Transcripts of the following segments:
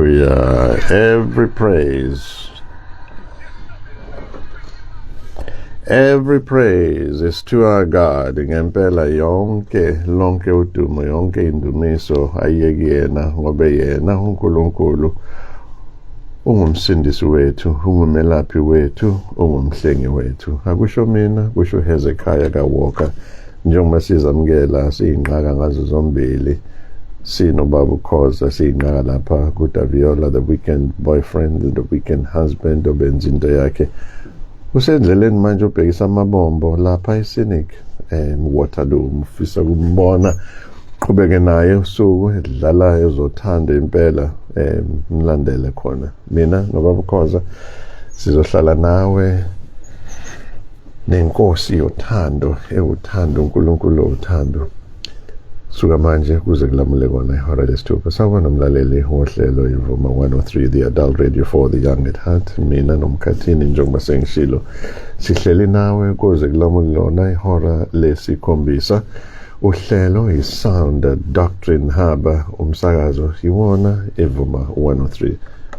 Hallelujah. Every praise. Every praise is to our God. Ngempela yonke lonke udumo, yonke indumiso ayiye kuyena, ngoba yena uNkulunkulu ungumsindisi wethu, ungumelaphi wethu, ungumhlengi wethu. Akusho mina, kusho Hezekiah kaWalker. Njengoba sizamukela siyinqaka ngazo zombili, sinobaba uKhoza, siyinqaka lapha kuDaviola, the weekend boyfriend, the weekend husband, obenza into yakhe. Usendleleni manje ubhekisa amabombo lapha eScenic Waterloo. Mfisa ukumbona, qhubeke naye usuku edlala ezothanda impela, mlandele khona. Mina nobaba uKhoza sizohlala nawe nenkosi yothando, ewuthando, uNkulunkulu uthando. Suka manje kuze kulamule kona ihora lesithupha. Sawubona mlaleli wohlelo iVuma 103, the adult radio for the young at heart. Mina noMkhathini, njengoba sengishilo, sihleli nawe kuze kulamule lona ihora lesikhombisa. Uhlelo i-Sound Doctrine Hub, umsakazo iwona iVuma 103.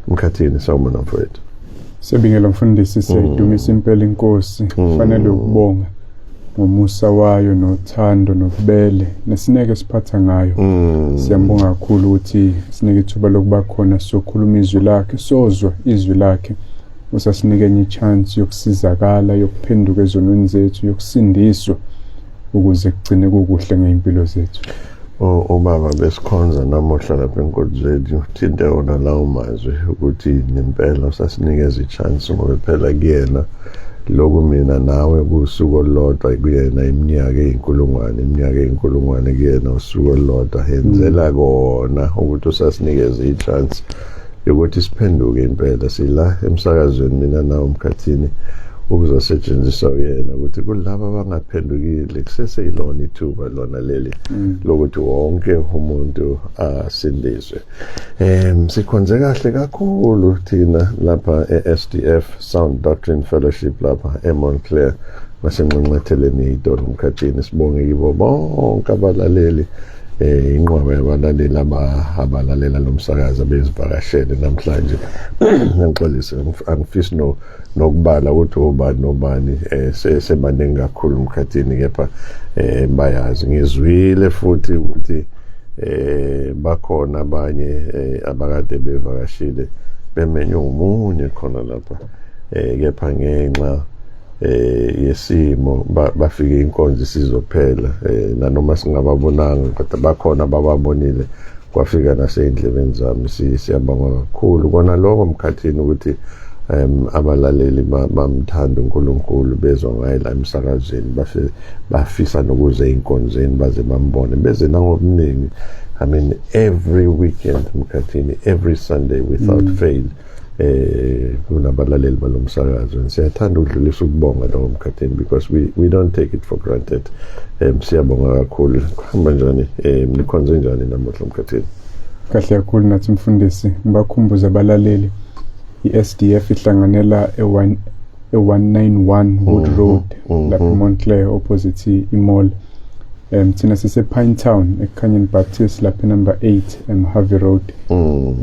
Mkhathini, sawubona mfowethu. Siyabingela mfundisi, siyayidumisa impela inkosi. Kufanele ukubonga ngomusa wayo nothando nobubele nesineke siphatha ngayo. Siyambonga kakhulu ukuthi sinike ithuba lokuba khona sizokhuluma izwi lakhe, sozwa izwi lakhe. Usasinike enye chance yokusizakala, yokuphenduka ezonweni zethu, yokusindiswa ukuze kugcine kukuhle ngey'mpilo zethu. Ubaba besikhonza namuhla lapha enkonzweni uthinte wona lawo mazwi ukuthi ngempela usasinikeza i-chance, ngoba phela kuyena lokhu mina nawe kusuku olulodwa, kuyena iminyaka eyinkulungwane, iminyaka eyinkulungwane kuyena usuku olulodwa. Yenzela kona ukuthi usasinikeze i-chance yokuthi siphenduke impela. Sila emsakazweni mina nawe Mkhathini ukuzosetshenziswa uyena ukuthi kulaba abangaphendukile kuseseyilona ithuba lona leli lokuthi wonke umuntu asindiswe. Sikhonze kahle kakhulu thina lapha e-SDF, Sound Doctrine Fellowship, lapha eMontclair ngasenxanxatheleni yitolo Mkhathini. Sibonge kibo bonke abalaleli, inqwaba yabalaleli abalalela lo msakazo abezivakashele namhlanje. Ngixolise, angifisi no nokubala ukuthi obani nobani, sebaningi kakhulu Mkhathini, kepha bayazi. Ngizwile futhi ukuthi bakhona abanye abakade bevakashile bemenywe umunye khona lapha, kepha ngenxa yesimo bafike inkonzo isizophela, nanoma singababonanga kodwa bakhona bababonile, kwafika nasey'ndlebeni zami. Siyabonga kakhulu kona lokho Mkhathini ukuthi abalaleli bamthanda uNkulunkulu, bezwa ngaye la emsakazweni, bafisa nokuza ey'nkonzweni baze bambone, beze nangobuningi. I mean, every weekend Mkhathini, every Sunday without fail, kunabalaleli balomsakazo. Siyathanda ukudlulisa ukubonga lokho Mkhathini, because we don't take it for granted. Siyabonga kakhulu. Kuhamba njani? Nikhonze njani namuhla Mkhathini? Kahle kakhulu nathi mfundisi. Ngibakhumbuze abalaleli, i-SDF ihlanganela e-191 Wood Road lapha eMontclair, opposite i-mall. Thina sise Pine Town eKhanyeni Baptist lapha number 8 Harvey Road.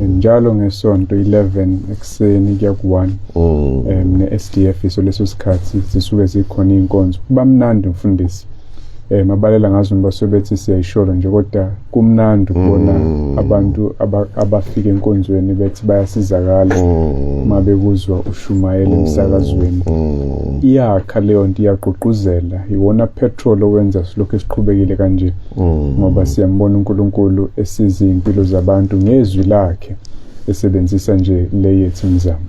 Njalo ngesonto 11 ekuseni kuya ku-1 ne-SDF iso leso sikhathi zisuke zikhona iy'nkonzo. Kuba mnandi mfundisi. Abalela ngazo basobethi siyayisholo nje, kodwa kumnandi ukubona abantu abafika enkonzweni bethi bayasizakala uma bekuzwa ushumayela emsakazweni. Iyakha leyo nto, iyagqugquzela, iwona petrol owenza silokhu siqhubekile kanje, ngoba siyambona uNkulunkulu esiza iy'mpilo zabantu ngezwi lakhe, esebenzisa nje le yethu imizamo.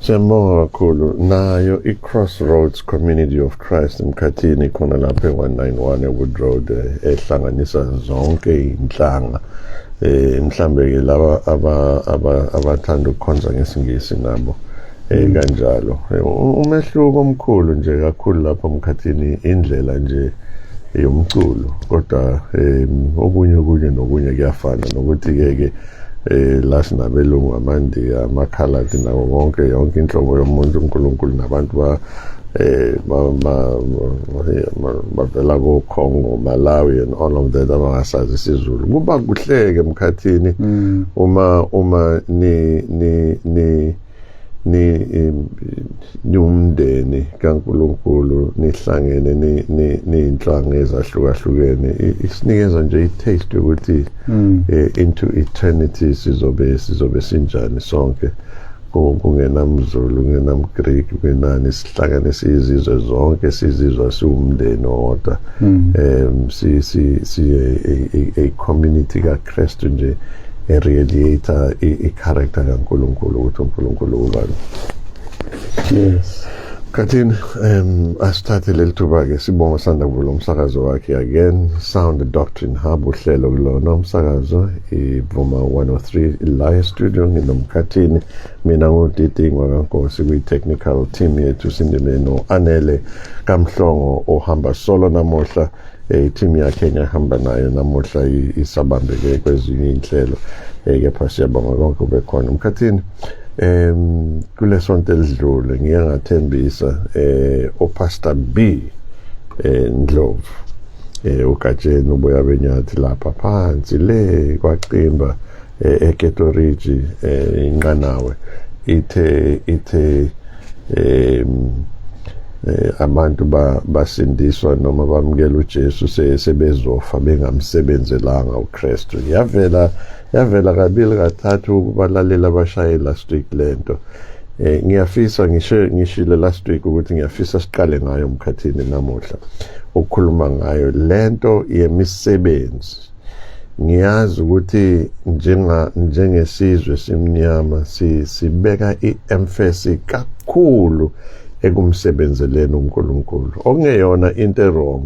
Siyambonga kakhulu. Nayo i-Crossroads Community of Christ Mkhathini khona lapha e-191 eWood Road, ehlanganisa zonke iy'nhlanga, mhlambe ke laba abathanda ukukhonza ngesiNgisi nabo kanjalo. Umehluko omkhulu nje kakhulu lapha Mkhathini indlela nje yomculo, kodwa okunye nokunye kuyafana, nokuthi ke la sinabelungu, amandiya, amakhaladi, nawo wonke, yonke inhlobo yomuntu. uNkulunkulu nabantu Bavela ko Congo, Malawi and all of that abangasazi isiZulu. Kuba kuhleke emkhathini uma ni ni ni ni niwumndeni kaNkulunkulu, nihlangene ni niyinhlanga ezahlukahlukene. Isinikeza nje i-taste yokuthi into eternity sizobe sinjani sonke, kungenamZulu, kungenamGreek, kungenani, sihlangane siyizizwe zonke, sizizwa siwumndeni owodwa, si si si a community kaKristu nje, e-radiate i-character kaNkulunkulu, ukuthi uNkulunkulu ubani. Yes. Kathini, asithathe leli thuba-ke sibonga sanda kuvula umsakazo wakhe again, Sound Doctrine Hub, uhlelo kulona umsakazo iVuma 103 la e-studio. Nginomkhathini, mina nguDidingwa kaNkosi. Kwi-technical team yethu sindime no-Anele Kamhlongo ohamba solo namuhla. I-team yakhe engahamba nayo namuhla isabambeke kwezinye iy'nhlelo, kepha siyabonga konke ube khona. Mkhathini, kulesonto elidlule ngiye ngathembisa uPastor B Ndlovu, uGatsheni uboya benyathi lapha phansi le kwaCimba, eCato Ridge, inqanawe ithe abantu basindiswa noma bamukela uJesu sebezofa bengamsebenzelanga uKristu. Yavela kabili kathathu kubalalela abashaye last week lento. Ngiyafisa ngishile last week ukuthi ngiyafisa siqale ngayo umkhathini namuhla ukukhuluma ngayo lento yemisebenzi. Ngiyazi ukuthi njengesizwe simnyama sibeka i-emphasis kakhulu ekumsebenzeleni uNkulunkulu, okungeyona into wrong,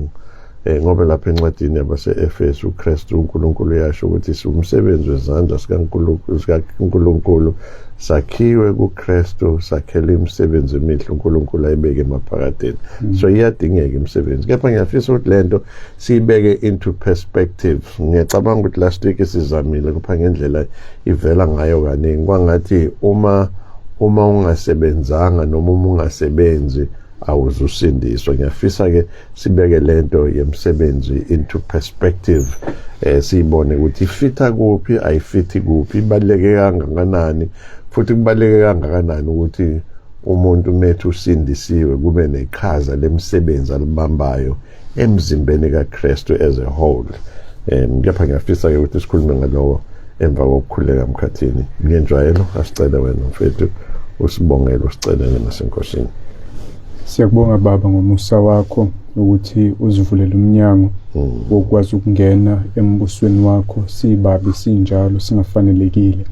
ngoba lapha encwadini yabase-Efesu uKristu uNkulunkulu uyasho ukuthi siwumsebenzi wezandla sikaNkulunkulu, sakhiwe kuKristu, sakhele imisebenzi emihle uNkulunkulu ayibeke emaphakadeni. So iyadingeka imisebenzi, kepha ngiyafisa ukuthi lento siyibeke into perspective. Ngiyacabanga ukuthi last week sizamile kupha ngendlela ivela ngayo kaningi, kwangathi uma ungasebenzanga noma uma ungasebenzi awuzusindiswa. Ngiyafisa ke sibeke lento yemsebenzi into perspective, siyibone ukuthi ifitha kuphi, ayifithi kuphi, ibaluleke kangakanani, futhi kubaluleke kangakanani ukuthi umuntu methu usindisiwe kube neqhaza lemsebenzi alibambayo emzimbeni kaKristu as a whole. Kepha ngiyafisa ke ukuthi sikhulume ngaloko emva kokukhuleka. Mkhathini, ngenjwayelo asicele wena mfethu usibongele, usicelele nasenkosini. Siyakubonga Baba ngomusa wakho ukuthi uzivulele umnyango wokwazi ukungena embusweni wakho, sibabi sinjalo singafanelekile.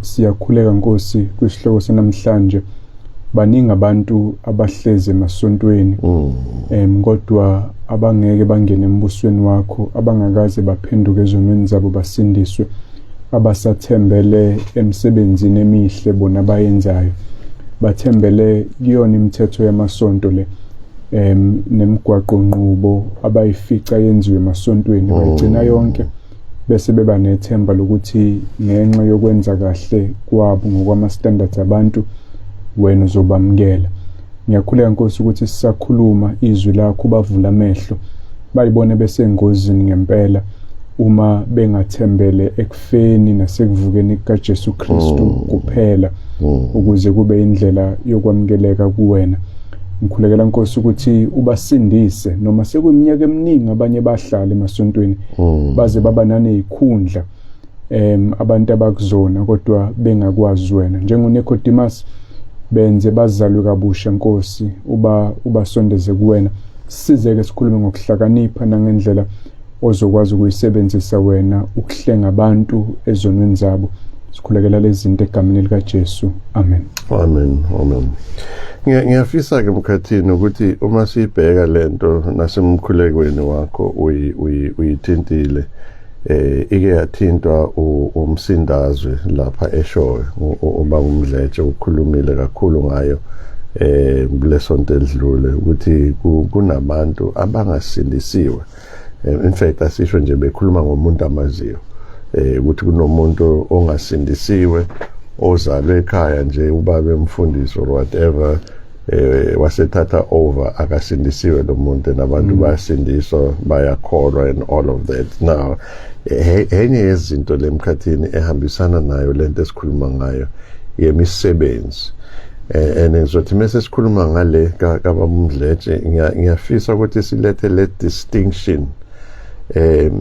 Siyakhuleka Nkosi kwisihloko sanamhlanje. Baningi abantu abahleze emasontweni, kodwa abangeke bangene embusweni wakho, abangakaze baphenduke ezonweni zabo basindiswe, abasathembele emsebenzini emihle bona abayenzayo, bathembele kuyona imithetho yamasonto le, nemigwaqo nqubo abayifica yenziwe emasontweni, bayigcina yonke, bese beba nethemba lokuthi ngenxa yokwenza kahle kwabo ngokwama standards abantu wena uzobamukela. Ngiyakhuleka Nkosi ukuthi sisakhuluma izwi lakho bavula amehlo, bayibone besengozini ngempela uma bengathembele ekufeni nasekuvukeni kukaJesu Kristu kuphela ukuze kube indlela yokwamukeleka kuwena. Ngikhulekela Nkosi ukuthi ubasindise, noma sekuyiminyaka eminingi abanye bahlala emasontweni baze baba nanezikhundla abantu abakuzona, kodwa bengakwazi wena. NjengoNicodemus benze bazalwe kabusha Nkosi, uba ubasondeze kuwena. Sizeke sikhulume ngokuhlakanipha nangendlela ozokwazi ukuyisebenzisa wena ukuhlenga abantu ezonweni zabo. Sikhulekela lezi zinto egameni likaJesu, amen. Amen, amen. Ngiyafisa ke mkhathini ukuthi uma sibheka lento nasemkhulekweni wakho uyithintile, ike yathintwa umsindazwe lapha eshowe, uba umdletshe ukhulumile kakhulu ngayo kulesonto elidlule, ukuthi kunabantu abangasindisiwe. In fact asisho nje bekhuluma ngomuntu amaziyo, ukuthi kunomuntu ongasindisiwe ozalwe ekhaya nje ubaba emfundisi or whatever. Wasethatha over, akasindisiwe lo muntu, nabantu bayasindiswa, bayakholwa and all of that. Now enye yezinto lemkhathini ehambisana nayo lento esikhuluma ngayo yemisebenzi, and ngizothi mase sikhuluma ngale kaBab'uMdletshe, ngiyafisa ukuthi silethe le distinction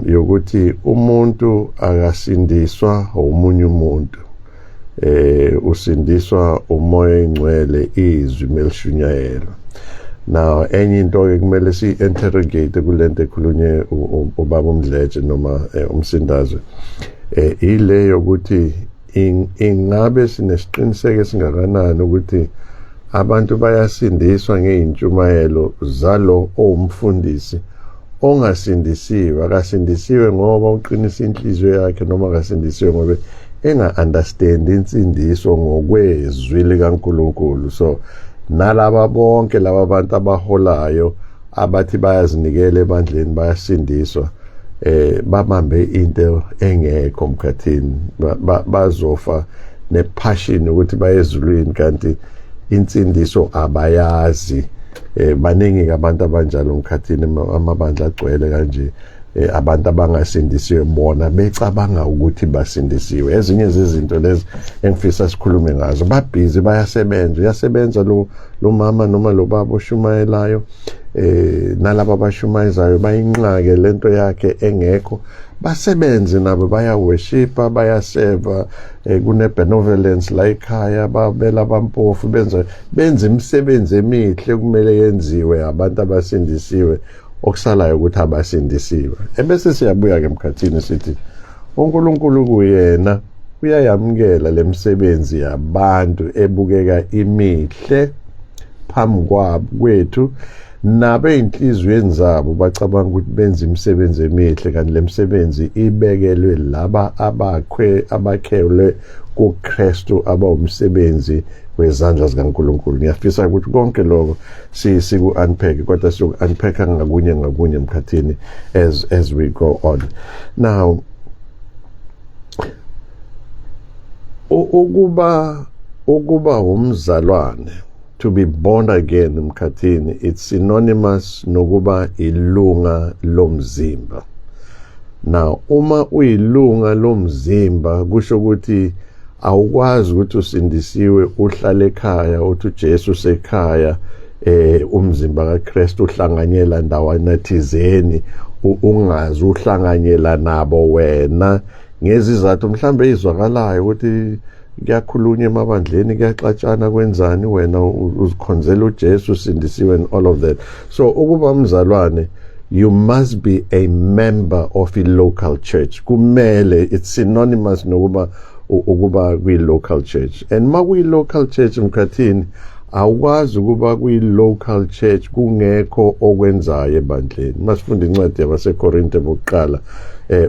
yokuthi umuntu akasindiswa omunye umuntu, usindiswa uMoya oNgcwele, izwi melishunyayelwa. Now enye into ke kumele si interrogate kulento ekhulunye ubaba uMdletshe noma umsindazwe, ile yokuthi ingabe sinesiqiniseko esingakanani ukuthi abantu bayasindiswa ngeyintshumayelo zalo owumfundisi ongasindisiwe. Akasindisiwe ngoba uqinisa inhliziyo yakhe, noma akasindisiwe ngoba enga-understand insindiso ngokwezwi likaNkulunkulu. So nalaba bonke laba bantu abaholayo abathi bayazinikela ebandleni, bayasindiswa, babambe into engekho mkhathini, bazofa nepassion ukuthi baye ezulwini kanti insindiso abayazi. Baningi abantu abanjalo mkhathini, amabandla agcwele kanje abantu abangasindisiwe, bona becabanga ukuthi basindisiwe. Ezinye zezinto lezi engifisa sikhulume ngazo, babhizi bayasebenza, uyasebenza lo mama noma lo baba oshumayelayo, nalabo abashumayezayo bayinqake lento yakhe engekho, basebenze nabo, bayaworshipa, bayaseva, kune benevolence la ekhaya, babela abampofu, benza imisebenzi emihle kumele yenziwe abantu abasindisiwe. Okusalayo ukuthi abasindisiwe. Ebese siyabuya ke emkhathini sithi uNkulunkulu kuyena uyayamukela lemsebenzi yabantu ebukeka imihle phambi kwabo kwethu, nabo ey'nhliziyweni zabo bacabanga ukuthi benza imisebenzi emihle, kanti le misebenzi ibekelwe laba abakhelwe kuKristu, abawumsebenzi wezandla zikaNkulunkulu. Ngiyafisa ukuthi konke lokho siku-unpack, kodwa siyoku-unpacka ngakunye ngakunye emkhathini as we go on. Now ukuba umzalwane, to be born again emkhathini, it's synonymous nokuba ilunga lomzimba. Now uma uyilunga lomzimba, kusho ukuthi awukwazi ukuthi usindisiwe uhlale ekhaya uthi uJesu usekhaya, umzimba kaKristu uhlanganyela ndawana thizeni, ungazi uhlanganyela nabo wena ngezizathu mhlambe izwakalayo ukuthi kuyakhulunywa emabandleni, kuyaxatshana, kwenzani, wena uzikhonzela uJesu, usindisiwe and all of that. So ukuba umzalwane, you must be a member of a local church. Kumele, it's synonymous nokuba ukuba kwi-local church. And ma kwi-local church mkhathini, awukwazi ukuba kwi-local church kungekho okwenzayo ebandleni. Masifunda incwadi yabaseKorinte bokuqala,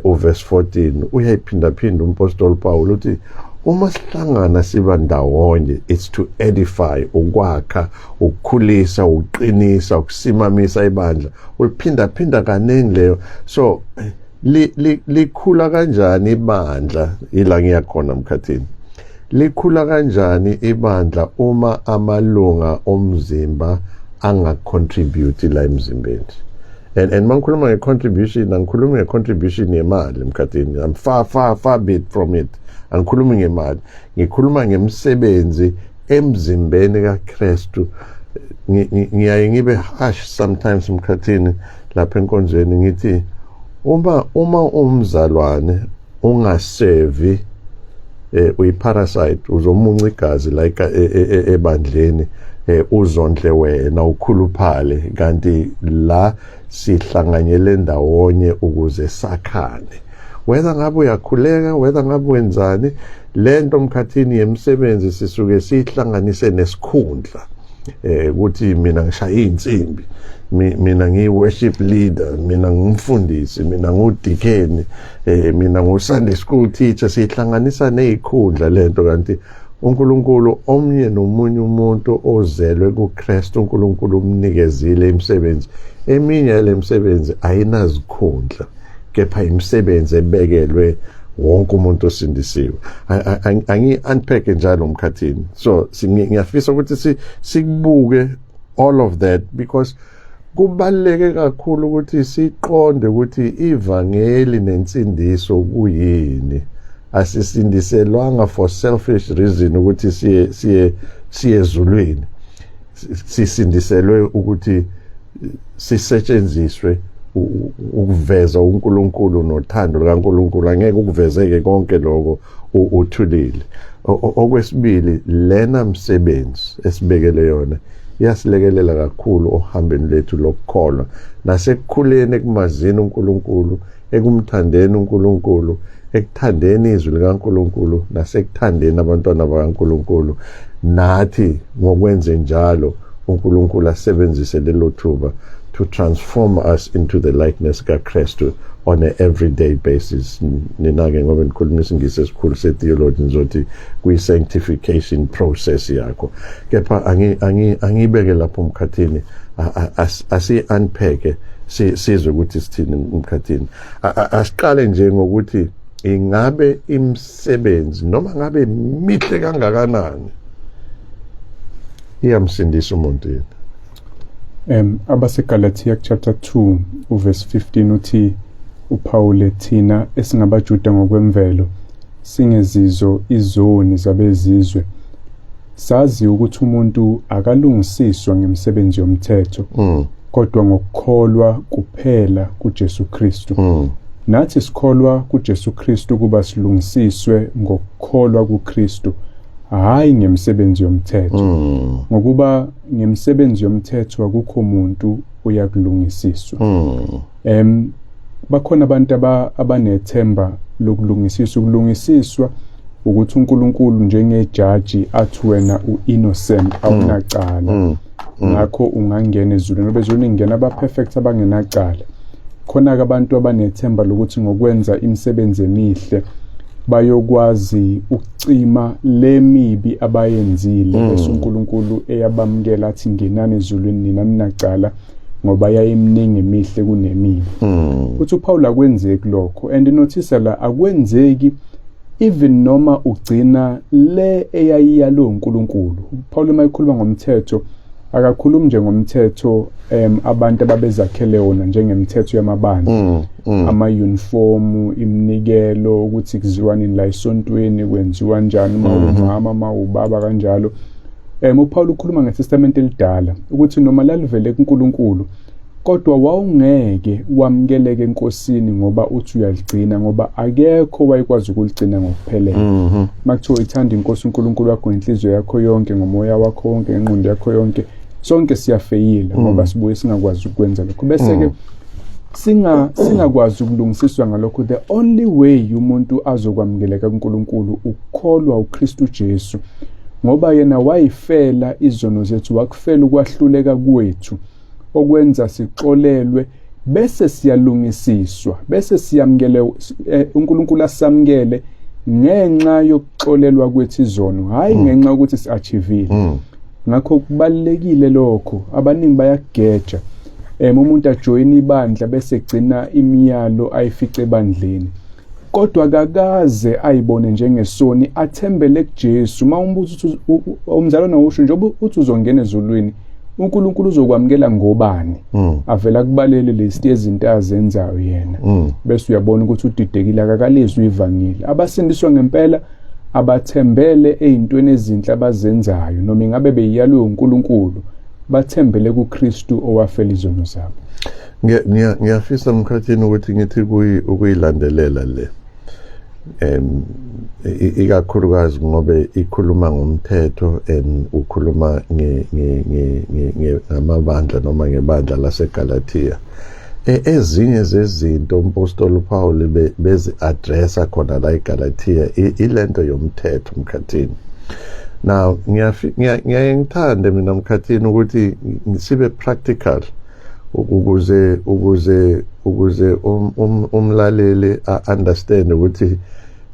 uverse 14, uyayiphindaphinda umpostoli Paul uthi uma sihlangana siba ndawonye, it's to edify, ukwakha, ukukhulisa, ukuqinisa, ukusimamisa ibandla. Uliphindaphinda kaningi leyo. So likhula kanjani ibandla? Ila ngiyakhona mkhathini. Likhula kanjani ibandla uma amalunga omzimba angacontribute la emzimbeni? And mangikhuluma nge-contribution, angikhulumi nge-contribution yemali mkhathini. I'm far far far bit from it. Angikhulumi ngemali, ngikhuluma ngemsebenzi emzimbeni kaKristu. Ngiyaye ngibe harsh sometimes mkhathini lapha enkonzweni, ngithi uma umzalwane ungasevi, uyiparasite, uzomunca igazi like ebandleni, uzondle wena, ukhuluphale, kanti la sihlanganyele ndawonye ukuze sakhane. Whether ngabe uyakhuleka, whether ngabe wenzani, lento mkhathini yemisebenzi sisuke sihlanganise nesikhundla, ukuthi mina ngishaya insimbi, mina ngiyi worship leader, mina ngumfundisi, mina ngudikeni, mina ngu Sunday school teacher. Sihlanganisa nezikhundla lento, kanti uNkulunkulu omnye nomunye umuntu ozelwe kuKristu, uNkulunkulu umnikezile imisebenzi. Eminye yalemisebenzi ayinazikhundla, kepha imisebenzi ebekelwe Wonke umuntu osindisiwe. Angi-unpack njalo, Mkhathini. So ngiyafisa ukuthi sikubuke all of that, because kubaluleke kakhulu ukuthi siqonde ukuthi ivangeli nensindiso kuyini. Asisindiselwanga for selfish reason ukuthi siye ezulwini. Sisindiselwe ukuthi sisetshenziswe ukuveza uNkulunkulu nothando lukaNkulunkulu. Angeke ukuvezeke konke lokho uthulile. Okwesibili, lena msebenzi esibekele yona iyasilekelela kakhulu ohambeni lethu lokukholwa nasekukhuleni ekumazini uNkulunkulu, ekumthandeni uNkulunkulu, ekuthandeni izwi likaNkulunkulu nasekuthandeni abantwana bakaNkulunkulu. Nathi ngokwenze njalo, uNkulunkulu asebenzise lelo thuba to transform us into the likeness kaKristu on a everyday basis. Nina-ke, ngoba nikhuluma isiNgisi esikhulu se-theology, nizothi kwi-sanctification process yakho. Kepha angibeke lapho, Mkhathini. Asi-unpack, sizwe ukuthi sithini, Mkhathini. Asiqale nje ngokuthi ingabe imisebenzi, noma ngabe mihle kangakanani, iyamsindisa umuntu yini? AbaseGalatia chapter 2 uverse 15 uthi uPaul, "Thina esingabaJuda ngokwemvelo, singezizo izoni zabezizwe, sazi ukuthi umuntu akalungisiswa ngemisebenzi yomthetho, kodwa ngokukholwa kuphela kuJesu Kristu. Nathi sikholwa kuJesu Kristu kuba silungisiswe ngokukholwa kuKristu, hayi ngemisebenzi yomthetho, ngokuba ngemisebenzi yomthetho akukho muntu uyakulungisiswa." Bakhona abantu abanethemba lokulungisiswa. Ukulungisiswa ukuthi uNkulunkulu njengejaji athi wena u-innocent, awunacala, ngakho ungangena ezulwini, ngoba ezulwini kungena aba-perfect, abangenacala. Khona-ke abantu abanethemba lokuthi ngokwenza imisebenzi emihle bayokwazi ukucima le mibi abayenzile, bese uNkulunkulu eyabamukela, athi, "Ngenani ezulwini, nina ninacala," ngoba yayiminingi emihle kunemibi. Uthi uPaul akwenzeki lokho. And notice la, akwenzeki even noma ugcina le eyayiyalo uNkulunkulu. Paul uma ekhuluma ngomthetho, akakhulumi nje ngomthetho abantu ababezakhele wona njengemithetho yamabandla, ama-uniform, iminikelo, ukuthi kuziwa nini la esontweni, kwenziwa njani uma umama, uma ubaba, kanjalo. UPaul ukhuluma ngeTestament elidala, ukuthi noma lalivele kuNkulunkulu, kodwa wawungeke wamukeleke enkosini ngoba uthi uyaligcina, ngoba akekho wayekwazi ukuligcina ngokuphelele. Makuthiwa ithanda inkosi uNkulunkulu wakho ngenhliziyo yakho yonke, ngomoya wakho wonke, ngengqondo yakho yonke, sonke siyafeyila ngoba sibuye singakwazi ukwenza lokho, bese-ke singakwazi ukulungisiswa ngalokho. The only way umuntu azokwamukeleka kuNkulunkulu ukukholwa uKristu Jesu, ngoba yena wayifela izono zethu, wakufela ukwahluleka kwethu, okwenza sixolelwe, bese siyalungisiswa, bese siyamukele, uNkulunkulu asamukele ngenxa yokuxolelwa kwethu izono, hayi ngenxa yokuthi si-achievile. Ngakho kubalulekile lokho. Abaningi bayakugeja. Umuntu ajoyina ibandla bese egcina imiyalo ayifice ebandleni, kodwa akakaze ayibone njengesoni, athembele kuJesu. Uma umbuzo uthi umzalwane usho njengoba uthi uzongena ezulwini, uNkulunkulu uzokwamukela ngobani? Avela kubalele list yezinto azenzayo yena, bese uyabona ukuthi udidekile, akakalizwi ivangeli. Abasindiswa ngempela abathembele ey'ntweni ezinhle abazenzayo, noma ingabe beyiyalwe uNkulunkulu, bathembele kuKristu owafela izono zabo. Ngiyafisa, Mkhathini, ukuthi ngithi ukuyilandelela le, ikakhulukazi ngobe ikhuluma ngomthetho and ukhuluma ngamabandla noma ngebandla laseGalatia. Ezinye zezinto umpostoli uPaul bezi-addressa khona la eGalatia ilento yomthetho, Mkhathini. Now ngiyaye ngithande mina, Mkhathini, ukuthi sibe practical ukuze umlaleli a-understand ukuthi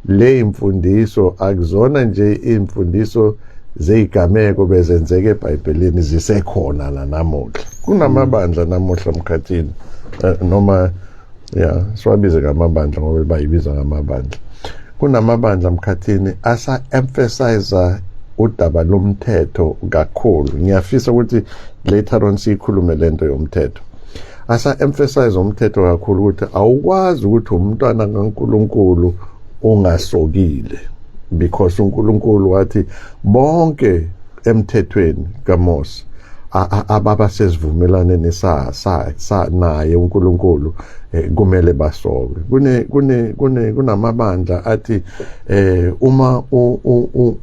le imfundiso akuzona nje imfundiso zeyigameko bezenzeka eBhayibhelini, zisekhona namuhla. Kunamabandla namuhla, Mkhathini, noma ya siwabize ngamabandla ngoba bayibiza ngamabandla. Kunamabandla, Mkhathini, asa emphasize udaba lomthetho kakhulu. Ngiyafisa ukuthi later on siyikhulume lento yomthetho. Asa emphasize umthetho kakhulu ukuthi awukwazi ukuthi umntwana kaNkuluNkulu ungasokile, because uNkulunkulu wathi bonke emthethweni kaMose ababa sesivumelwaneni sa naye uNkulunkulu kumele basoke. Kune kune kune kunamabandla athi uma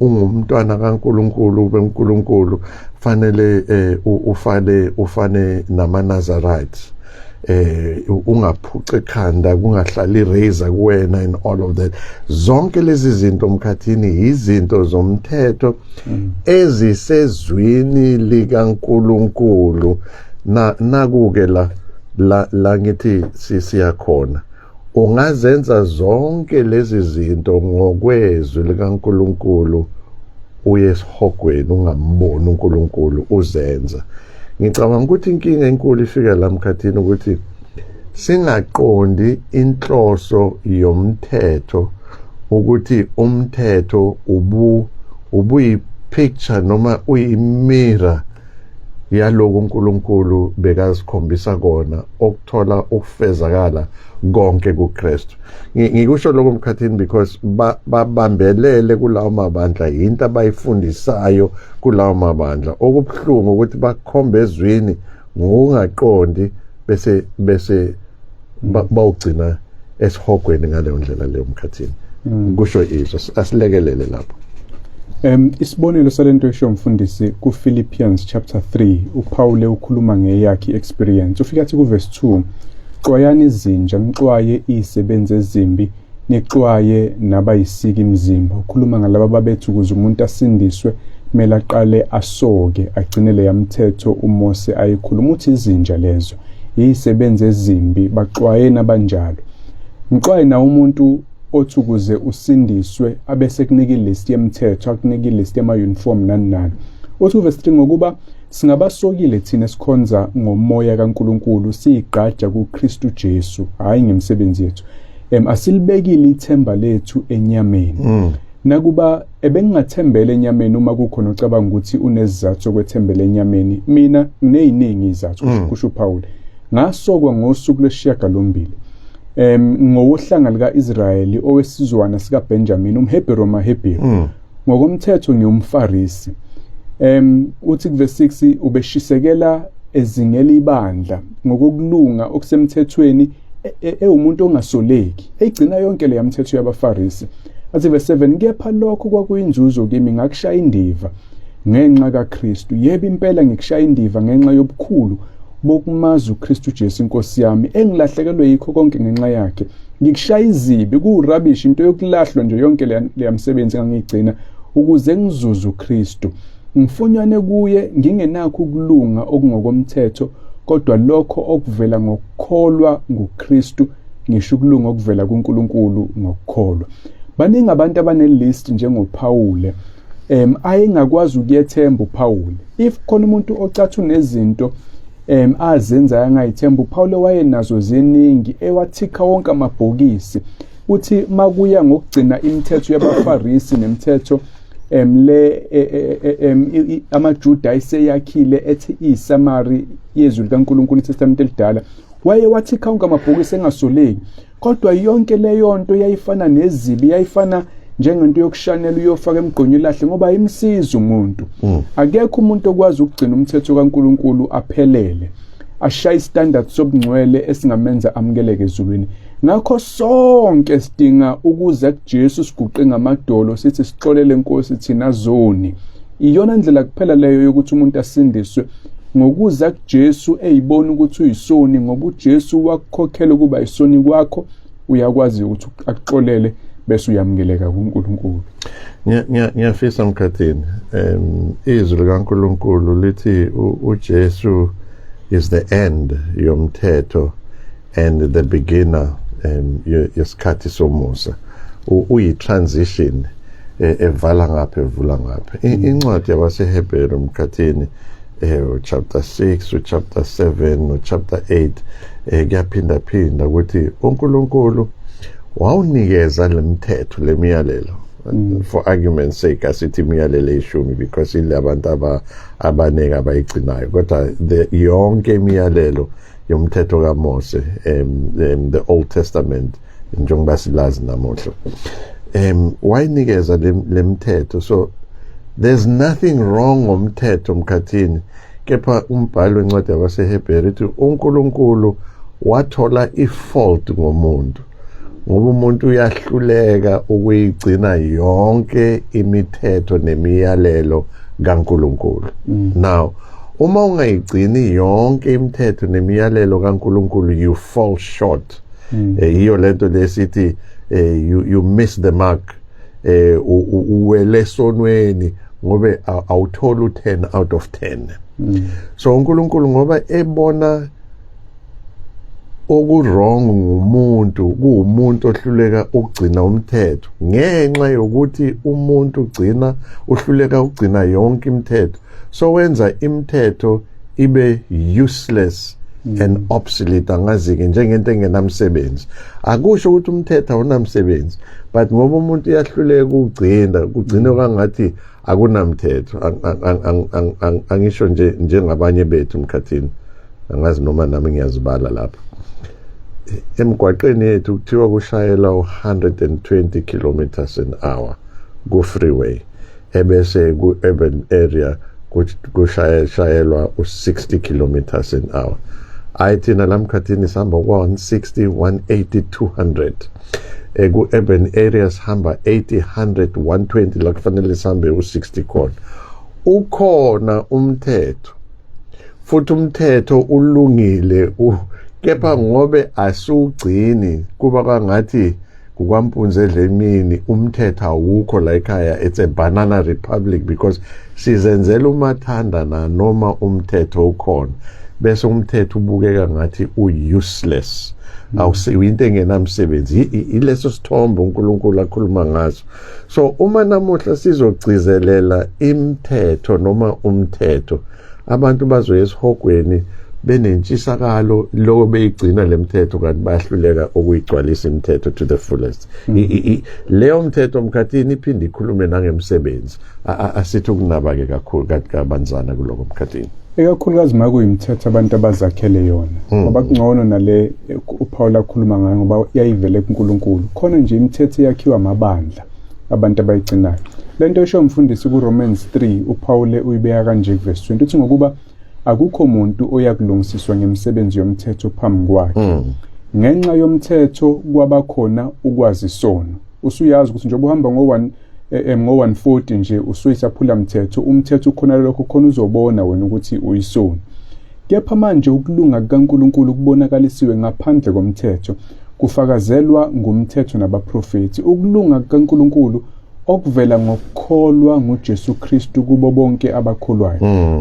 ungumntwana kaNkulunkulu beNkulunkulu fanele ufale ufane nama Nazarites, ungaphuce ekhanda, kungahlali razor kuwena and all of that. Zonke lezi zinto, Mkhathini, izinto zomthetho ezisezwini likaNkuluNkulu. Na nakuke la ngithi siyakhona, ungazenza zonke lezi zinto ngokwezwi likaNkuluNkulu, uye esihogweni ungamboni uNkulunkulu uzenza. Ngicabanga ukuthi inkinga enkulu ifika la, Mkhathini, ukuthi singaqondi inhloso yomthetho, ukuthi umthetho ubuyi-picture noma uyi-mirror yaloku uNkulunkulu bekasikhombisa kona okuthola ukufezakala konke kuKristu. Ngikusho lokho, Mkhathini, because babambelele kulawo mabandla, yinto abayifundisayo kulawo mabandla. Okubuhlungu ukuthi bakhombe ezwini ngokungaqondi, bese bawugcina esihogweni ngaleyo ndlela leyo, Mkhathini. Kusho izwi, asilekelele lapho. Isibonelo salento esho, mfundisi, ku Philippians chapter 3, uPaul ukhuluma ngeyakhe experience. Ufika athi ku verse 2, "Xwayani izinja, nixwaye izisebenzi ezimbi, nixwaye nabayisika imizimba." Ukhuluma ngalaba babethi ukuze umuntu asindiswe kumele aqale asoke, agcine leya mthetho uMose ayikhuluma. Uthi izinja lezo, izisebenzi ezimbi, baxwaye nabanjalo. Mxwaye na umuntu othi ukuze usindiswe abese kunika ilist yemithetho, akunika ilist yama-uniform, nani nani. Uthi uverse 3, "Ngokuba singabasokile thina esikhonza ngomoya kaNkuluNkulu, siyigqaja kuKristu Jesu, hayi ngemisebenzi yethu, asilibekile ithemba lethu enyameni." Nakuba ebengingathembela enyameni, uma kukhona ocabanga ukuthi unesizathu sokwethembela enyameni, mina ngineziningi izathu, kusho uPaul. "Ngasokwa ngosuku lwesishiyagalombili, ngowohlanga lika-Israyeli, owesizwana sikaBenjamin, umHebheru wamaHebheru, ngokomthetho ngiyumFarisi." Uthi kuverse 6, ubeshisekela ezingela ibandla ngokokulunga okusemthethweni, ewumuntu ongasoleki, eyigcina yonke leya mthetho yabaFarisi. Athi verse 7, "Kepha lokho kwakuyinzuzo kimi ngakushaya indiva ngenxa kaKristu. Yebo, impela ngikushaya indiva ngenxa yobukhulu bokumazi uKristu Jesu inkosi yami, engilahlekelwe yikho konke ngenxa yakhe. Ngikushaya izibi, kuwurubbish, into yokulahlwa nje yonke leya msebenzi engangiyigcina, ukuze ngizuze uKristu, ngifunyane kuye, ngingenakho ukulunga okungokomthetho, kodwa lokho okuvela ngokukholwa nguKristu, ngisho ukulunga okuvela kuNkulunkulu ngokukholwa." Baningi abantu abanelist njengoPaul ayengakwazi ukuyethemba uPaul. If khona umuntu ocathu nezinto azenza angayithemba, uPaul wayenazo ziningi, ewathika wonke amabhokisi. Uthi makuya ngokugcina imithetho yabaFarisi nemithetho le amaJuda ayiseyakhile ethi isummary yezwi likaNkuluNkulu, iTestament elidala, waye wathika wonke amabhokisi engasoleki. Kodwa yonke leyo nto yayifana nezibi, yayifana njengento yokushanela uyofaka emgqonyweni ilahle, ngoba imsiza umuntu. Akekho umuntu okwazi ukugcina umthetho kaNkuluNkulu aphelele, ashaye istandard sobungcwele esingamenza amukeleke ezulwini. Ngakho sonke sidinga ukuza kuJesu, siguqe ngamadolo sithi, "Sixolele Nkosi, thina zoni." Iyona ndlela kuphela leyo yokuthi umuntu asindiswe, ngokuza kuJesu eyibona ukuthi uyisoni, ngoba uJesu wakukhokhela ukuba isoni kwakho, uyakwazi ukuthi akuxolele bese uyamukeleka kuNkulunkulu. Ngiyafisa, Mkhathini, izwi likaNkulunkulu lithi uJesu is the end yomthetho and the beginner yesikhathi somusa. Uyi transition evala ngapha, evula ngapha. Incwadi yabaseHebheru, Mkhathini, chapter 6, chapter 7, chapter 8, kuyaphinda phinda ukuthi uNkulunkulu Wawunikeza lemthetho, lemiyalelo, for argument's sake asithi imiyalelo eyishumi, because ile abantu abaningi abayigcinayo, kodwa yonke imiyalelo yomthetho kaMose, the Old Testament njengoba silazi namuhla, wayinikeza lemthetho. So there's nothing wrong ngomthetho, mkhathini, kepha umbhalo wencwadi yabaseHebheru ithi uNkulunkulu wathola ifault ngomuntu, ngoba umuntu uyahluleka ukuyigcina yonke imithetho nemiyalelo kaNkulunkulu. Now uma ungayigcini yonke imithetho nemiyalelo kaNkulunkulu, you fall short. Yiyo lento lesithi you miss the mark, uwele esonweni, ngobe awutholi u10 out of 10. So uNkulunkulu, ngoba ebona okuwrong ngumuntu, kuwumuntu ohluleka ukugcina umthetho, ngenxa yokuthi umuntu ugcina uhluleka ukugcina yonke imithetho, so wenza imithetho ibe useless and obsolete, angazi-ke, njengento engenamsebenzi. Akusho ukuthi umthetho awunamsebenzi, but ngoba umuntu uyahluleka ukugcina, kugcine kwangathi akunamthetho. Angisho nje njengabanye bethu, mkhathini, angazi noma nami ngiyazibala lapha. Emgwaqeni yethu kuthiwa kushayela u-120 kilometers an hour ku-freeway, ebese ku-urban area kushayelwa u-60 kilometers an hour. Hayi, thina la mkhathini sihamba ku-160, 180, 200. Ku-urban areas hamba 80, 100, 120, la kufanele sihambe u-60 khona. Ukhona umthetho, futhi umthetho ulungile, kepha ngobe asiwugcini, kuba kwangathi kukwampunzi edla emini, umthetho awukho la ekhaya. It's a banana republic because sizenzela umathanda na noma umthetho ukhona, bese umthetho ubukeka ngathi u-useless, awusi into engenamsebenzi. Ileso sithombe uNkulunkulu akhuluma ngaso. So uma namuhla sizogcizelela imithetho noma umthetho, abantu bazoya esihogweni benentshisakalo lokho beyigcina lemithetho, kanti bayahluleka ukuyigcwalisa imithetho to the fullest. Leyo mthetho, mkhathini, iphinde ikhulume nangemsebenzi. Asithi ukunaba-ke kakhulu kabanzana kuloko, mkhathini. Ikakhulukazi uma kuyimithetho abantu abazakhele yona, ngoba kungcono nale uPaul akhuluma ngayo, ngoba yayivele kuNkulunkulu. Khona nje imithetho eyakhiwa amabandla, abantu abayigcinayo. Lento esho umfundisi kuRomans 3, uPaul uyibeka kanje kuverse 20, uthi ngokuba akukho muntu oyakulungisiswa ngemisebenzi yomthetho phambi kwakhe. Ngenxa yomthetho kwabakhona ukwazi isono. Usuyazi ukuthi njengoba uhamba ngo-1 ngo-140 nje, usuyisaphula mthetho. Umthetho ukhona lokho khona uzobona wena ukuthi uyisoni. Kepha manje ukulunga kukaNkulunkulu kubonakalisiwe ngaphandle komthetho, kufakazelwa ngumthetho nabaprofethi, ukulunga kukaNkulunkulu okuvela ngokukholwa nguJesu Kristu kubo bonke abakholwayo,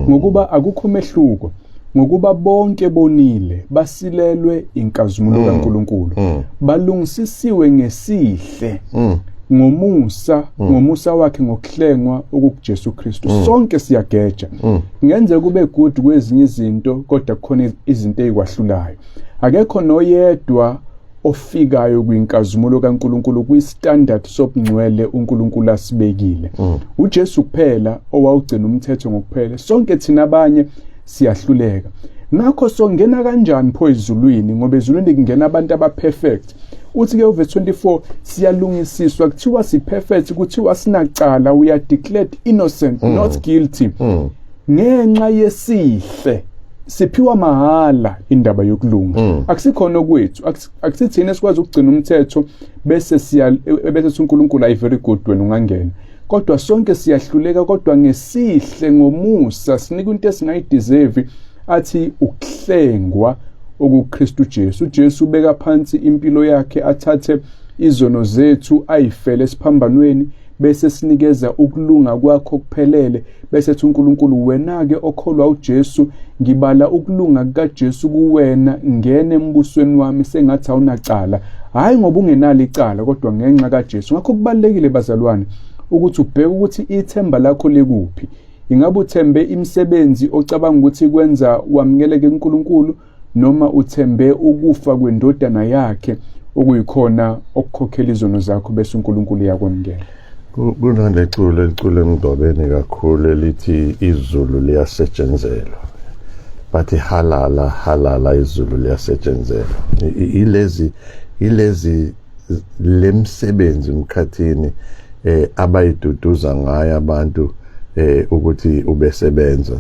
ngokuba akukho mehluko, ngokuba bonke bonile, basilelwe inkazimulo kaNkulunkulu, balungisisiwe ngesihle ngomusa, ngomusa wakhe ngokuhlengwa okukuJesu Kristu. Sonke siyageja, kungenzeka kube good kwezinye izinto, kodwa kukhona izinto ezikwahlulayo. Akekho noyedwa ofikayo kwinkazimulo kaNkulunkulu, kwi-standard sobungcwele uNkulunkulu asibekile. uJesu kuphela owawugcina umthetho ngokuphela. Sonke thina abanye siyahluleka. Ngakho songena kanjani pho ezulwini? Ngoba ezulwini kungena abantu abaperfect. Uthi ke uverse 24, siyalungisiswa, kuthiwa si perfect, kuthiwa sinacala, we are declared innocent, not guilty, ngenxa yesihle. Siphiwa mahala indaba yokulunga, akusikhona okwethu. Akusithina esikwazi ukugcina umthetho bese siya bese uNkulunkulu ayi, very good, wena ungangena, kodwa sonke siyahluleka. Kodwa ngesihle, ngomusa, sinika into esingayideserve, athi ukuhlengwa okuKristu Jesu. uJesu ubeka phansi impilo yakhe, athathe izono zethu, ayifele esiphambanweni, bese sinikeza ukulunga kwakho kuphelele, bese ethi uNkulunkulu, wena ke okholwa uJesu, ngibala ukulunga kukaJesu kuwena, ngene embusweni wami sengathi awunacala, hayi ngoba ungenalo icala, kodwa ngenxa kaJesu. Ngakho kubalekile, bazalwane, ukuthi ubheke ukuthi ithemba lakho likuphi. Ingabe uthembe imisebenzi ocabanga ukuthi kwenza wamukeleke kuNkulunkulu, noma uthembe ukufa kwendodana yakhe? okuyikhona okukhokhela izono zakho bese uNkulunkulu uyakwamukela. Kunaleculo eliculo emngcwabeni kakhulu elithi izulu liyasetshenzelwa, bathi halala halala izulu liyasetshenzelwa. Ilezi lemsebenzi emkhathini abayiduduza ngayo abantu ukuthi ubesebenza.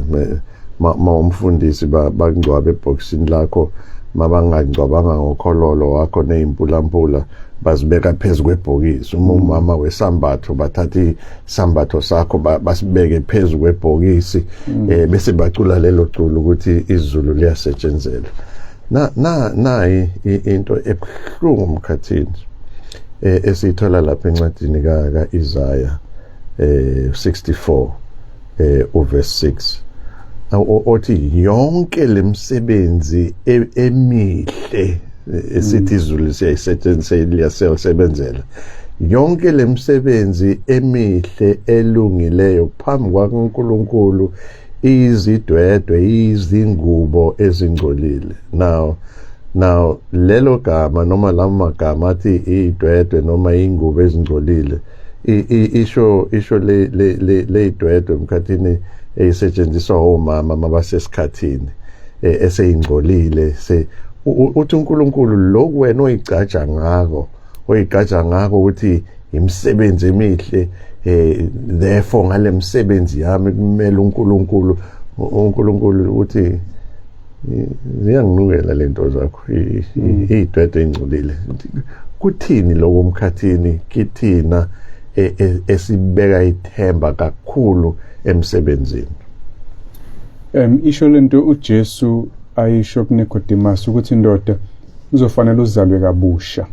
Ma umfundisi bakungcwaba ebhokisini lakho, mabangangcwabanga ngokhololo wakho nezimpulampula bazibeka phezu kwebhokisi. Uma umama wesambatho bathatha isambatho sakho basibeke phezu kwebhokisi, bese bacula lelo culo ukuthi izulu liyasetshenzela. Na nayi into ebuhlungu emkhathini esiyithola lapha encwadini ka-Isaya 64 uverse 6 othi yonke lemsebenzi emihle esithi izulu liyasebenzela, yonke lemsebenzi emihle elungileyo phambi kwaNkulunkulu izidwedwe, izingubo ezingcolile. Now lelo gama noma lamagama athi idwedwe noma ingubo ezingcolile isho le idwedwe emkhathini eyisetshenziswa omama mabasesikhathini eseyingcolile. Se uthi uNkulunkulu lokhu wena oyigaja ngakho ukuthi imisebenzi emihle, therefore ngale misebenzi yami kumele uNkulunkulu uthi ziyanginukela lento zakho, idwedwe ingcolile. Kuthini lokho emkhathini kithina esibeka ithemba kakhulu emsebenzini? Isho lento uJesu ayisho kuNicodemus ukuthi indoda uzofanele uzalwe kabusha.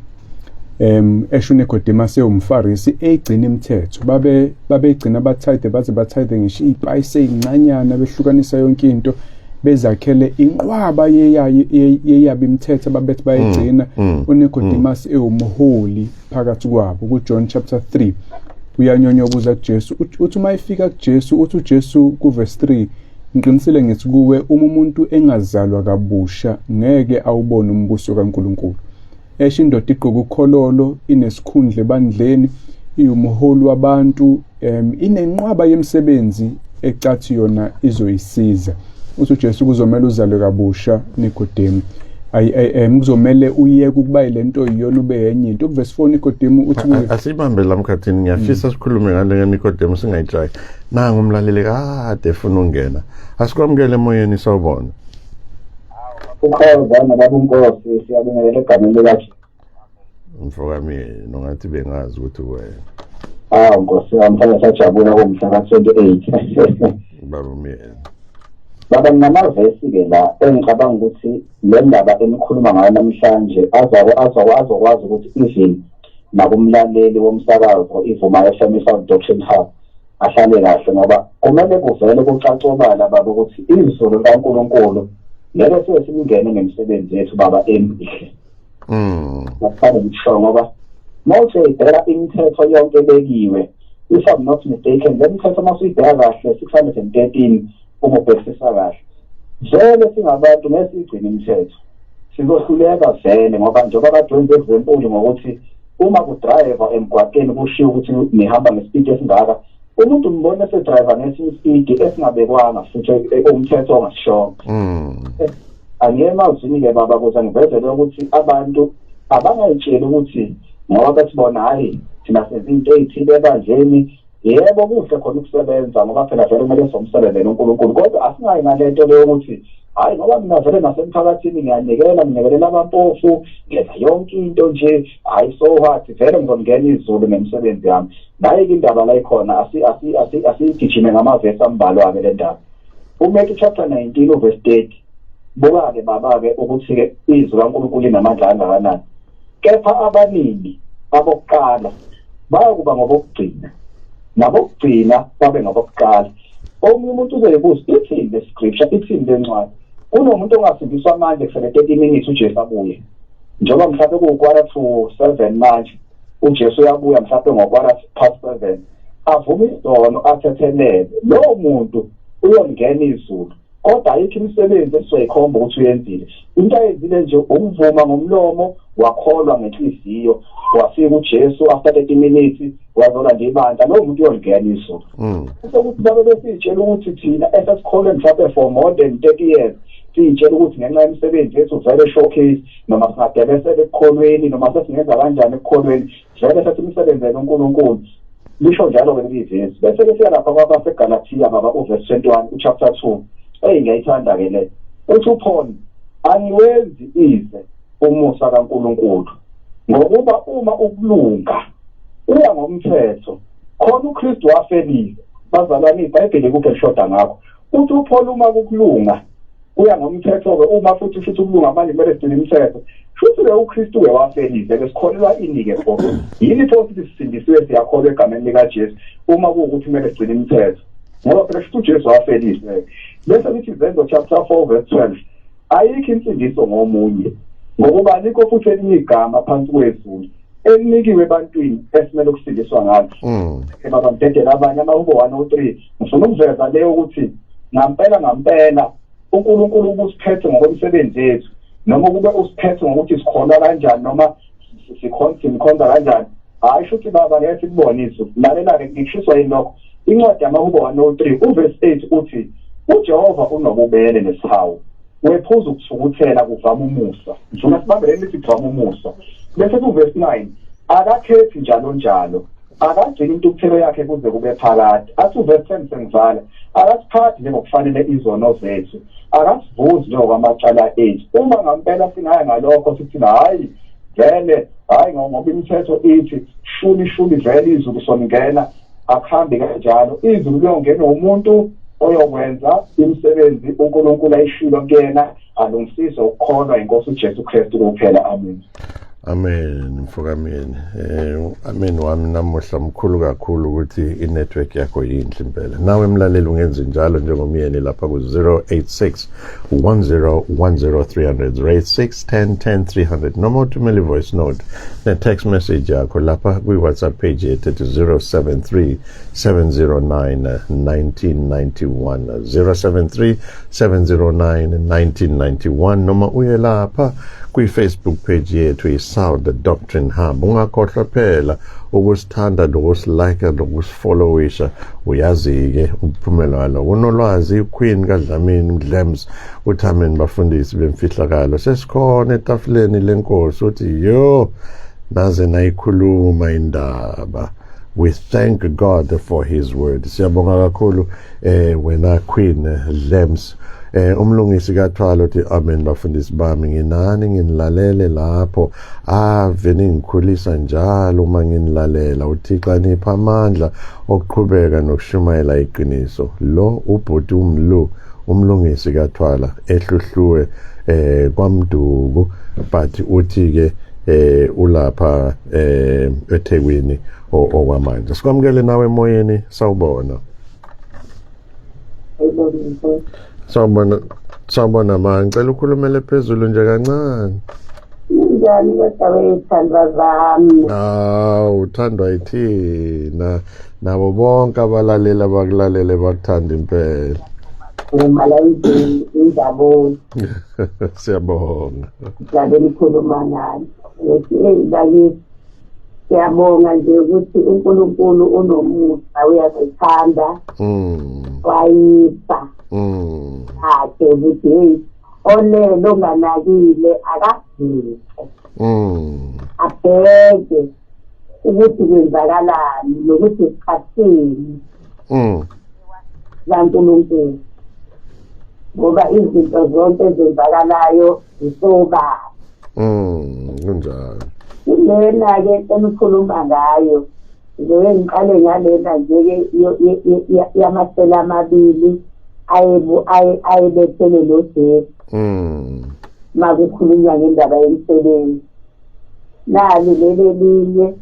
Esho uNicodemus ewumFarisi egcina imithetho, babegcina bathayide baze bathayide ngisho ipayisi ezincanyana, behlukanisa yonke into, bezakhele inqwaba yeyabi imithetho ababethi bayigcina. uNicodemus ewumholi phakathi kwabo. KuJohn chapter 3 uyanyonyobuza kuJesu, uthi uma efika kuJesu, uthi uJesu kuverse 3, ngiqinisile ngithi kuwe, uma umuntu engazalwa kabusha ngeke awubone umbuso kaNkulunkulu. Esho indoda igqoka ukhololo, inesikhundla ebandleni, iwumholi wabantu, inenqwaba yemisebenzi ecathi yona izoyisiza. Uthi uJesu kuzomela uzalwe kabusha Nikodemu, kuzomele uyeke ukuba yilento iyona ube yenye into. Kuverse 4 Nikodemu uthi asibambe la mkhathini, ngiyafisa sikhulume ngale Nikodemu singayijayi. Nangu umlaleli kade efuna ungena, asikwamukele emoyeni. Sawubona. Ukhona baba uNkosi, siyabingelela egameni likaJesu. Mfokamini, nongathi bengazi ukuthi wena. Nkosi yami, mhlawumbe sajabula komhla ka-28. Baba Myeni. Baba, nginamavesi-ke la engicabanga ukuthi le ndaba enikhuluma ngayo namhlanje azokwazi ukuthi even nakumlaleli womsakazo iVuma FM Sound Doctrine Hub ahlale kahle, ngoba kumele kuvele kucace obala baba ukuthi izulu likaNkulunkulu ngeke sibe simngene ngemisebenzi yethu baba emihle. Ngifuna ukusho ngoba mawuthi uyibheka imithetho yonke ebekiwe, if I'm not mistaken, le mithetho masuyibheka kahle 613 uma ubhekisisa kahle, vele singabantu ngeke siyigcine imithetho, sizohluleka vele, ngoba njengoba kade wenze example ngokuthi uma kudriver emgwaqeni kushiwo ukuthi nihamba ngespeed esingaka, umuntu umbona esedriver ngesinye ispeed esingabekwanga futhi umthetho ongasishongo. Angiye emazwini-ke baba ukuze ngivezele ukuthi abantu abangayitsheli ukuthi ngoba bethi bona hhayi thina senza into ey'thile ebandleni. Yebo, kuhle khona ukusebenza ngoba phela vele kumele somsebenzele uNkulunkulu, kodwa asingayi ngale nto leyo ukuthi hhayi ngoba mina vele nasemphakathini ngiyanikela, nginikelela abampofu, ngenza yonke into nje, hhayi so what, vele ngizongena izulu ngemisebenzi yami. Nayi-ke indaba la ikhona, asiyigijime ngamavesi ambalwa-ke le ndaba. UMatthew chapter 19 uverse 30, buka-ke baba-ke ukuthi-ke izwi kaNkulunkulu linamandla kangakanani. Kepha abaningi abokuqala bayakuba ngabokugcina, nabokugcina babe ngabokuqala. Omunye umuntu uzoyibuza, ithini le scripture, ithini le ncwadi? Kunomuntu ongasindiswa manje kusele 30 minutes uJesu abuye. Njengoba mhlawumbe kuwu-6:45 manje, uJesu uyabuya mhlawumbe ngo-7:15, avume isono athethelele. Lowo muntu uyongena izulu. Kodwa ayikho imisebenzi esizoyikhomba ukuthi uyenzile. Into ayenzile nje ukuvuma ngomlomo, wakholwa ngenhliziyo, wafika uJesu after 30 minutes wazolanda ibandla, lowo muntu uyolingena izulu. Bese kuthi babe besitshela ukuthi thina esesikholwe mhlawumbe for more than 30 years, siyitshela ukuthi ngenxa yemisebenzi yethu vele showcase, noma singadebesela ekukholweni, noma sesingenza kanjani ekukholweni, vele sesimisebenzele uNkulunkulu. Lisho njalo-ke leli vesi. Bese-ke siya lapha kwabaseGalathiya baba, uvesi 21, uchapter 2. Eyi, ngiyayithanda-ke le. Uthi uPaul, "Angiwenzi ize umusa kaNkulunkulu, ngokuba uma ukulunga uya ngomthetho, khona uKristu wafelile." Bazalwane, iBhayibheli kuphe lishoda ngakho. Uthi uPaul, uma kukulunga kuya ngomthetho-ke, uma futhi ukulunga manje kumele sigcine imithetho, futhi-ke uKristu-ke wafelile. Ke sikholelwa ini-ke pho? Yini pho sithi sisindisiwe, siyakholwa egameni likaJesu, uma kuwukuthi kumele sigcine imithetho? Ngoba phela futhi uJesu wafelile. Bese lithi Izenzo chapter 4 verse 12, "Ayikho insindiso ngomunye, ngokuba alikho futhi elinye igama phansi kwezulu elinikiwe ebantwini esimele ukusindiswa ngalo." Baba, ngidedela abanye. Amahubo 103, ngifuna ukuveza leyo ukuthi ngampela ngampela uNkulunkulu ubusiphethe ngokwemisebenzi yethu, noma kube usiphethe ngokuthi sikholwa kanjani, noma sikhonza, simkhonza kanjani, hayi, shuthi baba ngeke sikubone izulu. Lalela-ke, ngikushiswa yini lokho? Incwadi yamaHubo 103 uvesi 8 uthi, "UJehova unobubele nesihawu, wephuza ukuthukuthela, kuvama umusa." Ngifuna sibambe lithi kuvama umusa. Bese kuvesi 9, "Akakhethi njalo njalo, akagcini intukuthelo yakhe kuze kube phakade." Athi uvesi 10, sengivala, "Akasiphathi njengokufanele izono zethu, akasivuzi njengokwamacala ethu." Uma ngampela singaya ngalokho, sithi hhayi vele, hhayi ngoba imithetho ithi shuni shuni, vele izulu soningena, akuhambi kanjalo. Izulu liyongena umuntu oyokwenza imisebenzi uNkulunkulu ayishilo kuyena, alungisise ukukholwa inkosi uJesu Kristu kuphela. Amen. Amen, mfokameni. Amen wami namuhla mkhulu kakhulu ukuthi i-network yakho yinhle impela. Nawe mlaleli ungenzi njalo njengomyeni lapha ku 086 10 10 300, 086 10 10 300, noma uthumele i-voice note ne-text message yakho lapha kwi-WhatsApp page yethu ethi 073 709 1991, 073 709 1991, noma uye lapha kwi-Facebook page yethu, i-Sound Doctrine Hub. Ungakhohlwa phela ukusithanda nokusilike nokusifollowisha. Uyazi-ke umphumela walo. Unolwazi Queen kaDlamini Mdlems uthi, "Amen bafundisi bemfihlakalo, sesikhona etafuleni lenkosi." Uthi, "Yo, naze nayikhuluma indaba. We thank God for his word." Siyabonga kakhulu wena Queen Dlems. Umlungisi kaThwalo uthi, "Amen bafundisi bami, nginani, nginilalele lapho, ave ningikhulisa njalo uma nginilalela. UThixo anipha amandla okuqhubeka nokushumayela iqiniso." Lo ubhuti umlu umlungisi kaThwala ehluhluwe kwaMduku, but uthi ke ulapha eThekwini okwamanje. Sikwamukele nawe emoyeni, sawubona. Sawubona, sawubona ma, ngicela ukhulumele phezulu nje kancane. Njani kodwa wethandwa zami? Hawu, uthandwa yithina nabo bonke abalaleli abakulalele bakuthanda impela. Uma la endlini injabulo. Siyabonga. Ngabe nikhuluma nani. Ngithi eyi bakithi, siyabonga nje ukuthi uNkulunkulu unomusa, uyasithanda. Wayipha akhe ukuthi hey, olele onganakile akavuke, abheke ukuthi kwenzakalani nokuthi sikhathini kaNkulunkulu, ngoba izinto zonke ezenzakalayo zisobala. Kunjalo. Kulena-ke enikhuluma ngayo, ngizoke ngiqale ngalena nje-ke yamasela amabili ayebethele noJesu. Uma kukhulunywa ngendaba yemisebenzi, nali leli elinye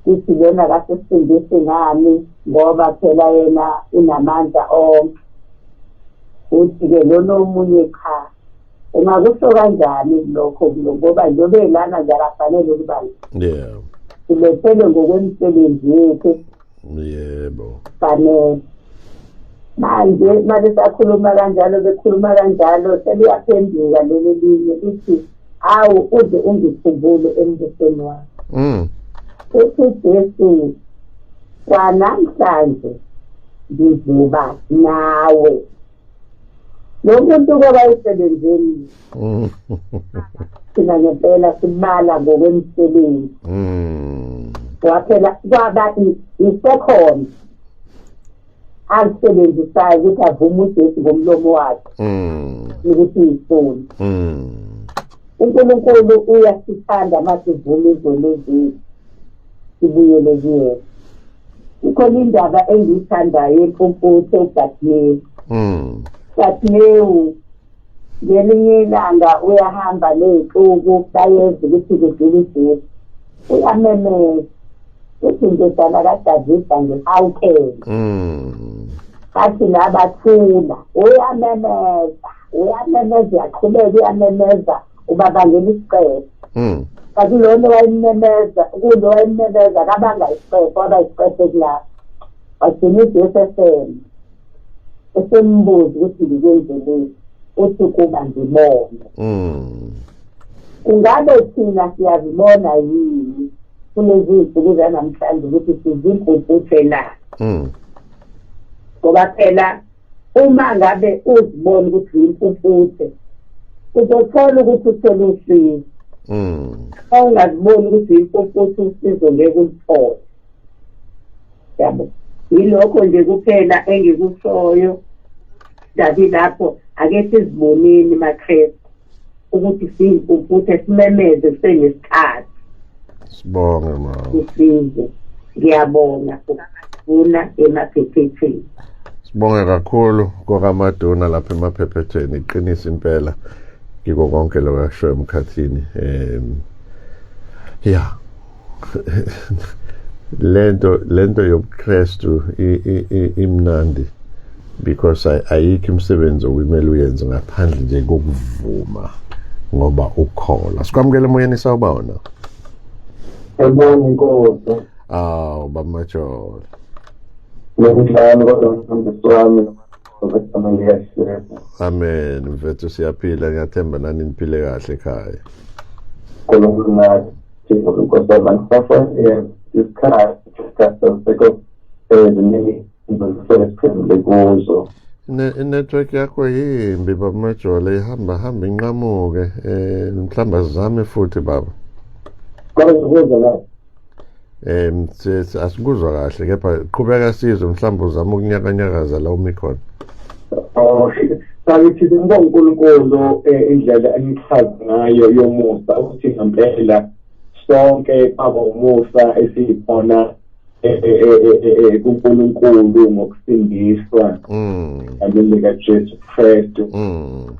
lithi lona kasesifundisi ngani, ngoba phela yena unamandla onke. Uthi-ke lona omunye, cha, ungakusho kanjani lokho, ngoba njengoba elana nje akafanele ukuba silethele ngokwemisebenzi yethu. Fanele. Manje malisakhuluma kanjalo, bekhuluma kanjalo, seliyaphenduka leli linye lithi, awu uze ungikhumbule embusweni wakho. Uthi Jesu, kwanamhlanje ngizoba nawe. Lo muntu kwayisebenzeni thina ngempela sibala ngokwemisebenzi. Waphela kwaba i-second alisebenzisayo ukuthi avume uJesu ngomlomo wakhe ukuthi uyisoni. uNkulunkulu uyasithanda masivume izono zethu sibuyele kuyena. Ikhona indaba engiyithandayo yempumputhe uBartimewu. Bartimewu ngelinye ilanga uyahamba ney'xuku, bayeza ukuthi kudlula uJesu. Uyamemeza uthi, ndodana kaDavida ngihawukele. Bathi labathula, uyamemeza, uyamemeza, uyaqhubeka uyamemeza, ubabangela isicefe. Kanti lona wayememeza, kulo wayememeza kabanga isicefe, waba isicefe kulapho. Wagcina uJesu esembuza ukuthi ngikwenzeleni, uthi kuba ngibone. Kungabe thina siyazibona yini kulezi zinsuku zanamhlanje ukuthi sizimpumputhe na? Ngoba phela uma ngabe uzibona ukuthi uyimpumputhe, uzothola ukuthi uthole usizo. Uma ungaziboni ukuthi uyimpumputhe, usizo ngeke ulithole. Yabo, yilokho nje kuphela engikushoyo. Dabi lapho ake siziboneni maKrestu ukuthi siyimpumputhe, simemeze kusenesikhathi. Sibonge mama. Usizo. Ngiyabonga ukufuna emaphephetheni. Sibonge kakhulu kokaMaduna lapha emaphephetheni. Iqinisa impela kiko konke lokho akushoyo emkhathini. Ya. Lento yobuKristu imnandi because ayikho imisebenzi okumele uyenze ngaphandle nje kokuvuma ngoba ukholwa. Sikwamukele emoyeni, sawubona. Sawubona inkosi. Awu bamajola. Ngokunjalo kodwa mfundisi wami ngiyashela. Amen. Mfethu siyaphila, ngiyathemba nani niphile kahle ekhaya. uNkulunkulu nathi inkosi yami ngisafanele isikhathi seseko eziningi siphendule kuzo. I-network yakho yimbi baba Majola, ihamba hamba inqamuke. Mhlawumbe azame futhi baba. Kodwa ngikuzwa la. Asikuzwa kahle kepha qhubeka sizwe, mhlawumbe uzama ukunyakanyakaza la umi khona. Oh, sakithi ngibonga uNkulunkulu indlela enichaza ngayo yomusa, ukuthi ngempela sonke kwaba umusa esikhona kuNkulunkulu ngokusindiswa egameni likaJesu Kristu.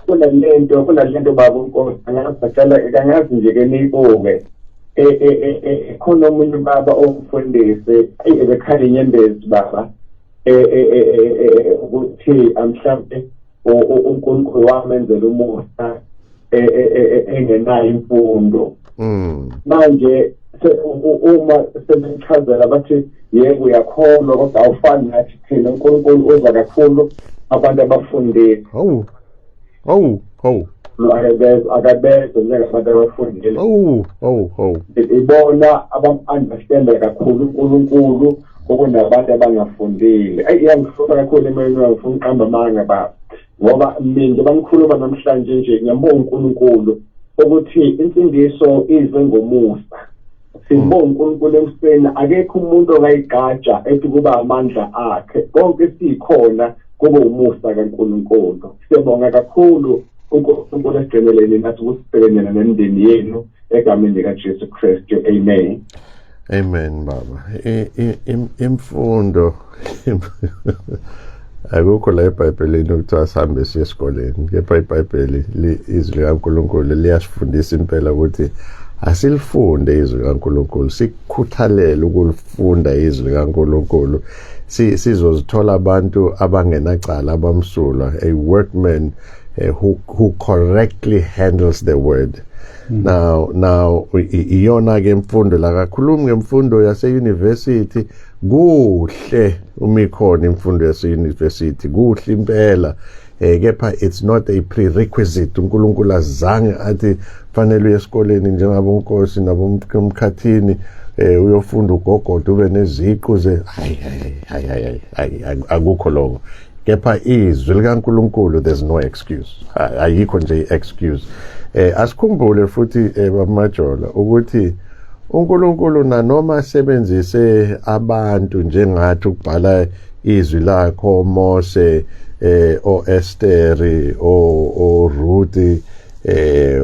Kunalento baba uNkosi, angazi nje ke niyibuke. Khona omunye ubaba ongifundise, ebekhala inyembezi baba, ukuthi mhlambe uNkulunkulu wamenzela umusa engenayo imfundo. Manje uma sebechazela bathi yebo uyakholwa kodwa awufani nathi thina, uNkulunkulu uza kakhulu abantu abafundile. Hawu hawu hawu, akabezwa njengabantu abafundile. Hawu hawu hawu, ibona abam-understanda kakhulu uNkulunkulu okunabantu abangafundile. Ayi, iyangihlupha kakhulu emoyeni wami, ngifuna ukuqamba amanga baba, ngoba mina njengoba ngikhuluma namhlanje nje ngiyambonga uNkulunkulu ukuthi insindiso ize ngomusa. Sibonga uNkulunkulu emseni, akekho umuntu ongayigqaja ethi kuba amandla akhe, konke sikhona kube umusa kaNkulunkulu. Siyabonga kakhulu uNkulunkulu esigcineleni nathi ukusisebenela nemindeni yenu egameni likaJesu Kristu, amen. Amen baba. Imfundo akukho la eBhayibhelini ukuthiwa sihambe siye esikoleni, kepha iBhayibheli, izwi likaNkulunkulu liyasifundisa impela ukuthi asilifunde izwi likaNkulunkulu, sikhuthalele ukulifunda izwi likaNkulunkulu, sizozithola abantu abangenacala, abamsulwa, a workman who correctly handles the word. Now iyona ke imfundo la, kakhulumi ngemfundo yase university, Kuhle uma ikhona imfundo yase-university, kuhle impela, kepha it's not a prerequisite. uNkulunkulu azange athi fanele uye esikoleni njengabonkosi nabomkhathini, uyofunda ugogodo ube neziqu ze, hayi hayi hayi hayi, akukho lokho. Kepha izwi likaNkulunkulu, there's no excuse, ayikho nje i-excuse. Asikhumbule futhi, bamajola, ukuthi uNkulunkulu nanoma asebenzise abantu njengathi ukubhala izwi lakho, Mose, oEsteri, oRuth,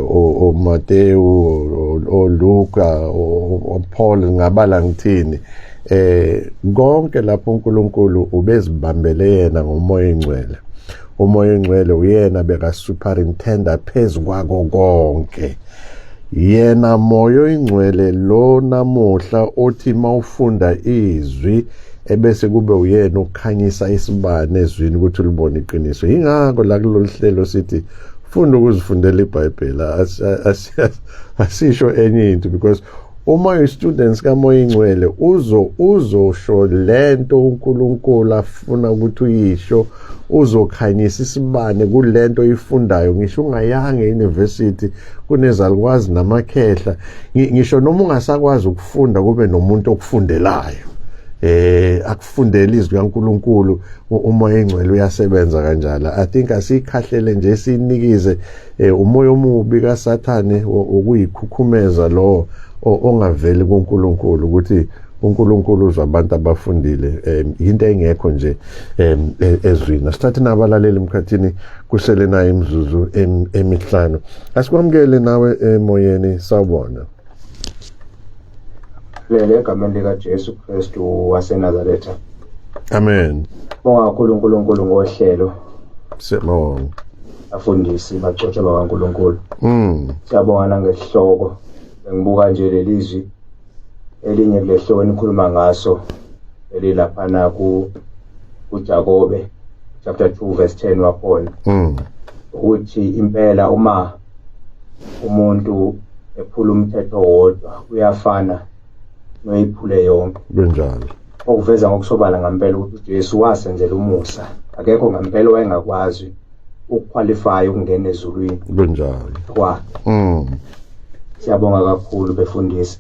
oMateyu, oLuka, oPaul, ngabala ngithini, konke lapho uNkulunkulu ubezibambele yena ngomoya engcwele. Umoya engcwele uyena beka superintendent phezukwako konke. Yena moya oyingcwele lo namuhla othi mawufunda izwi ebese kube uyena ukukhanyisa isibane ezwini ukuthi ulibone iqiniso. Ingakho la kulolu hlelo sithi funda ukuzifundela iBhayibheli, asisho enye into, because uma uyi-students kamoya ingcwele uzosho lento uNkulunkulu afuna ukuthi uyisho, uzokhanyisa isibane kulento oyifundayo. Ngisho ungayanga e-university, kunezalukwazi namakhehla, ngisho noma ungasakwazi ukufunda, kube nomuntu okufundelayo, akufundela izwi kaNkuluNkulu. Umoya engcwele uyasebenza kanjalo. I think asikhahlele nje, sinikize umoya omubi kaSathane ukuyikhukhumeza lo ongaveli kuNkulunkulu, ukuthi uNkulunkulu uzwa abantu abafundile, into engekho nje ezwini. Asithathe nabalaleli emkhathini, kusele nayo imizuzu emihlanu. Asikwamukele nawe emoyeni, sawubona. Lele egameni likaJesu Kristu waseNazaretha. Amen. Bonga kakhulu uNkulunkulu ngohlelo. Siyabonga. Afundisi bacotshwa bakaNkulunkulu. Siyabonga nangesihloko. Bengibuka nje lelizwi elinye kulehloko enikhuluma ngaso elilaphana ku kuJakobe chapter 2 verse 10 wakhona. Ukuthi impela uma umuntu ephula umthetho wodwa uyafana noyiphule yonke. Kunjalo. Okuveza ngokusobala ngempela ukuthi uJesu wasenzela umusa. Akekho ngempela wayengakwazi ukuqualify ukungena ezulwini. Kunjalo. Kwakhe. Siyabonga kakhulu befundisi.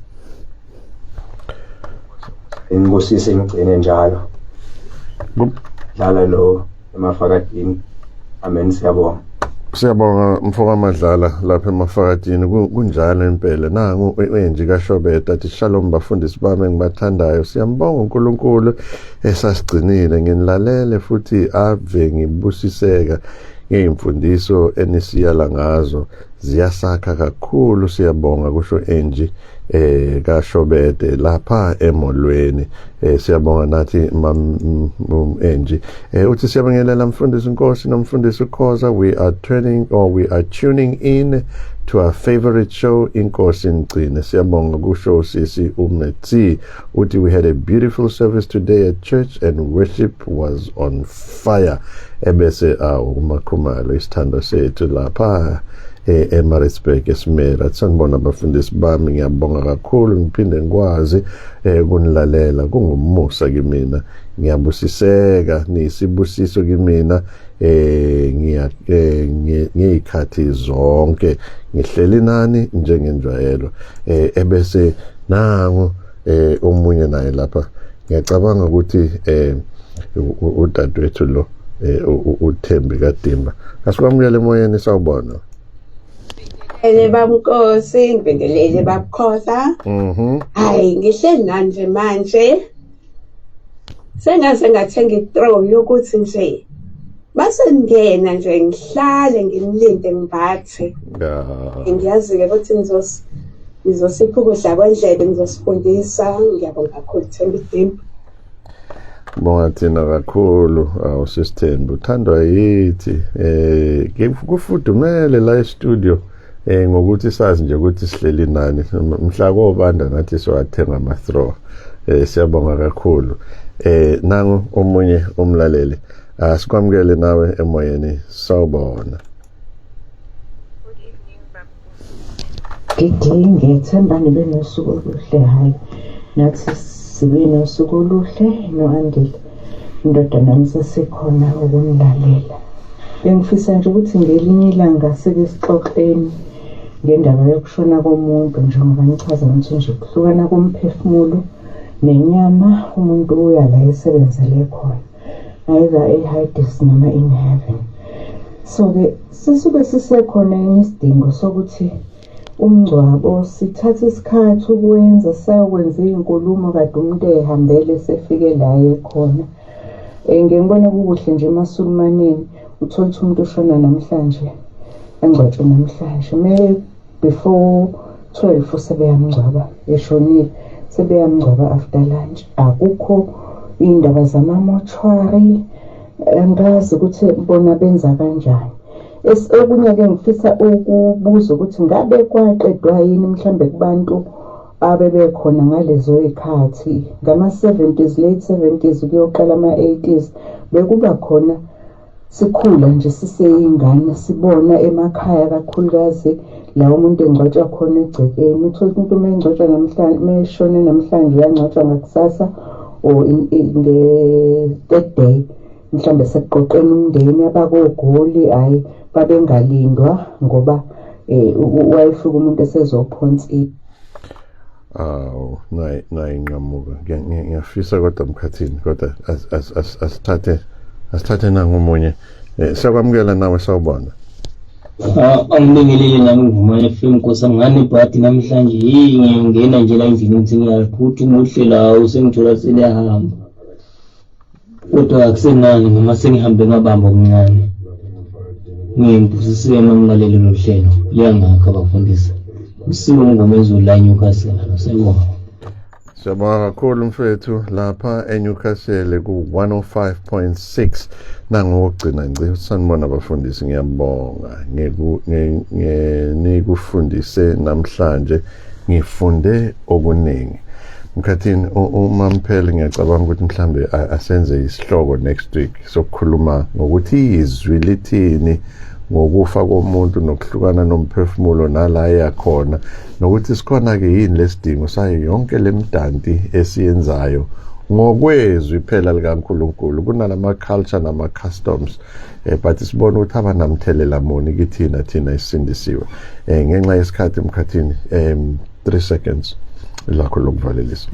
Inibusise ingcine njalo. Dlala lo emafakadini. Amen, siyabonga. Siyabonga mfoka Madlala lapha emafakadini. Kunjalo impela. Nangu enje kaShobeta athi shalom bafundisi bami engibathandayo, siyambonga uNkulunkulu esasigcinile, nginilalele futhi ave ngibusiseka ngeyimfundiso enisiyala ngazo, ziyasakha kakhulu, siyabonga, kusho Angie kaShobede lapha emolweni. Siyabonga nathi mam Angie. Uthi siyabingelela mfundisi Nkosi nomfundisi Khoza, we are turning or we are tuning in to our favorite show, Inkosi Ngcine. Siyabonga, kusho sisi uMetsi. Uthi we had a beautiful service today at church and worship was on fire. Ebese awu uMakhumalo isithando sethu lapha eMaritzburg eSimela. Sanibona abafundisi bami, ngiyabonga kakhulu, ngiphinde ngikwazi kunilalela, kungumusa kimina, ngiyabusiseka, nisibusiso kimina, ngiya ngiyikhathi zonke ngihleli nani njengenjwayelo. Ebese nangu omunye naye lapha, ngiyacabanga ukuthi udadewethu lo, uThembi kaDimba. Asikwamukele emoyeni, sawubona. Ngibingelele babunkosi, ngibingelele babukhoza. Hayi, ngihleli nani nje manje. Sengaze ngathenga i-throw yokuthi nje base ngena nje ngihlale ngimlinde ngimbathe. Ngiyazi-ke ukuthi ngizosipha ukudla kwendlebe, ngizosifundisa. Ngiyabonga kakhulu, Thembi Dimba. Bonga thina kakhulu, awusisithembu uthandwa yithi. Kufudumele la e-studio ngokuthi sazi nje ukuthi sihleli nani, mhla kobanda nathi siwathenga ama-throw. Siyabonga kakhulu. Nangu omunye umlaleli, asikwamukele nawe emoyeni, sawubona. Gidi, ngiyethemba nibe nosuku oluhle. Hhayi, nathi Sibe nosuku oluhle no-Andile, indodana yami, sesikhona ukunilalela. Bengifisa nje ukuthi ngelinye ilanga sike sixoxeni ngendaba yokushona komuntu, njengoba nichaza ukuthi nje kuhlukana komphefumulo nenyama, umuntu uya la esebenzele khona, either e-Hades noma in heaven. So-ke sisuke sisekhona yini isidingo sokuthi umngcwabo sithathe isikhathi ukwenza, sayokwenza iy'nkulumo kade umuntu ey'hambele, sefike la ekhona? Ngike ngibone kukuhle nje emasulumaneni, uthole ukuthi umuntu ushona namhlanje, angcwatshwe namhlanje, before 12 sebeyamngcwaba, eshonile sebeyamngcwaba after lunch. Akukho iy'ndaba zama-mortuary, angazi ukuthi bona benza kanjani. Okunye-ke ngifisa ukubuza ukuthi ngabe kwaqedwa yini mhlambe kubantu abebekhona ngalezo y'khathi, ngama-70s, late 70s kuyoqala ama-80s, bekuba khona, sikhula nje siseyingane, sibona emakhaya, kakhulukazi la umuntu engcwatshwa khona egcekeni, uthole ukuthi umuntu uma engcwatshwa namhlanje, uma eshone namhlanje, uyangcwatshwa ngakusasa or nge-third day, mhlawumbe sekuqoqeni umndeni abakoGoli. Hhayi, babengalindwa ngoba wayefika umuntu esezophonsa. Awu, nayinqamuka. Ngiyafisa kodwa, Mkhathini, kodwa asithathe nangomunye. Siyakwamukela nawe, sawubona. Ah, angibingelele nami Vuma FM, Nkosi ngane ibhadi namhlanje. Hey, ngiyangena nje la endlini, ngithi ngiyaphutha umuhle la, usengithola seliyahamba. Kodwa akusenani noma sengihambe ngabamba omncane. Ngiyibusisile uma ngilalele lo hlelo. Liyangakha bafundisi. Usiwe uMngomezulu la eNewcastle. Siyabonga. Siyabonga kakhulu mfethu lapha eNewcastle ku-105.6. Nangokugcina ngci, sanibona abafundisi, ngiyabonga nikufundise namhlanje, ngifunde okuningi. Mkhathini, uma mphele, ngiyacabanga ukuthi mhlambe asenze isihloko next week sokukhuluma ngokuthi izwi lithini ngokufa komuntu nokuhlukana nomphefumulo nala yakhona, nokuthi sikhona-ke yini lesidingo sayo yonke lemdanti esiyenzayo ngokwezwi phela likaNkulunkulu kunalama culture nama customs, but sibona ukuthi abanamthelela muni kithina, thina esindisiwe. Ngenxa yesikhathi, Mkhathini, 3 seconds lakho lokuvalelisa.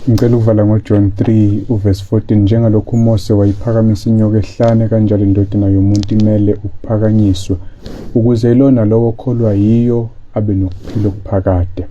Ngicela ukuvala ngoJohn 3 uverse 14: "Njengalokhu uMose wayiphakamisa inyoka ehlane, kanjalo indodana yomuntu imele ukuphakanyiswa, ukuze lona lowo okholwa yiyo abe nokuphila okuphakade."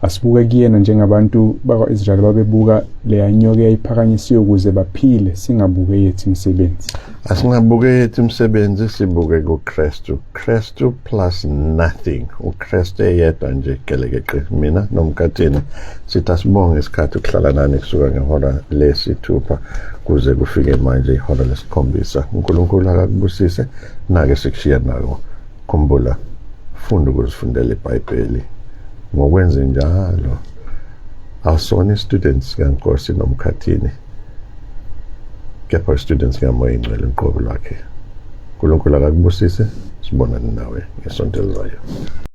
Asibuke kuyena njengabantu bakwa-Israyeli babebuka leya nyoka eyayiphakanyisiwe ukuze baphile, singabuke yethu imisebenzi. Asingabuke yethu imisebenzi, sibuke kuKristu. Kristu plus nothing, uKristu eyedwa nje gelekeqe. Mina noMkhathini sithi asibonge isikhathi ukuhlala nani kusuka ngehora 6 kuze kufike manje ihora 7. uNkulunkulu akakubusise. Nake sikushiya nako: khumbula, funda ukuzifundela iBhayibheli. Ngokwenze njalo awusona i-students kaNkosi noMkhathini, kepha students kaMoya Ingcwele uqobo lwakhe. uNkulunkulu akakubusise, sibonane nawe ngesonto elizayo.